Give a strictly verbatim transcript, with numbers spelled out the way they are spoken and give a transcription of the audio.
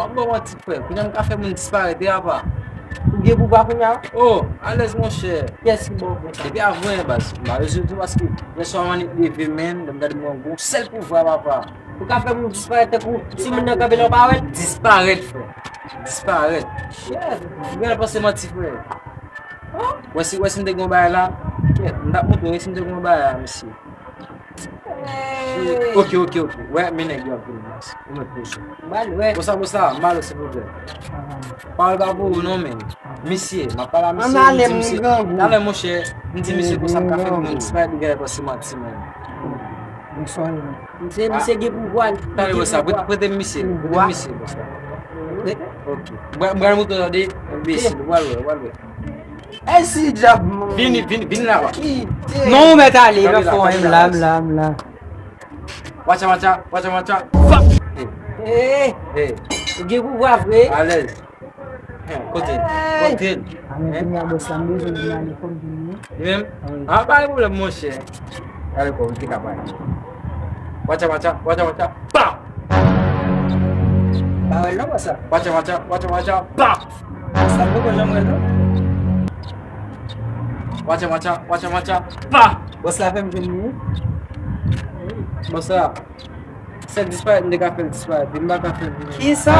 Pa m ba w manti, frè. Kounye a m ka fè moun disparèt, wi, apa. Ou gen pouvwa kounye a? Oh, alèz, monchè. Kiyès ki ba w pouvwa? Depi avan yè, baz. M pa bezwen di w paske yè swa m annik leve, men, lè m gade m wè yon sèl pouvwa, papa. Ou ka fè moun disparèt tankou si moun nan kanpe la, w pa wè l? Disparèt, frè. Disparèt. Shit. Ou genlè panse manti, frè. Wè si, wè si m te gen yon bagay la. M t ap montre w, wè si m te gen yon bagay la, mesye. Hey. Ok, ok, ok. Wè, men nèg yo ap vin, baz. Ou mèt presyon. Ba l, wè. Bosa, bosa, m ba l, silvouplè. Pawòl pa pou ou non, men. Misye, m ap pale a misye, m di misye. Talè, monchè, m di misye konsa m ka fè moun disparèt, li genlè panse manti, men. Misye, misye gen pouvwa. Talè, bosa, prete, prete m misye, prete m misye, bosa. Ok. M pral montre w, tande, enbesil, w pral wè, w pral wè. Ey, si dyab, man. Vini, vini, vini la, wa. Kite. Non, ou mèt ale, kanpe la, kanpe la, m la, m la, m la. Watcha, watcha, watcha, watcha. Fap! Hey. Hey. Ou gen pouvwa vre. Alèz. Kote l? Kote l? A, men kounye a, bòs la, m bezwen vin ale, fò m vini. Li menm? Wi. A, pa gen pwoblèm, monchè. Gade kò, li te ka pale. Watcha, watcha, watcha, watcha. Pa! Pa wè l non, bòs la. Watcha, watcha, watcha, watcha. Pa! Bòs la, m poko janm wè l non. Watcha, watcha, watcha, watcha. Pa! Bòs la fè m jwenn li. Bòs la. Sèl disparèt, m te ka fè l disparèt. M pa ka fè l vini. Kisa?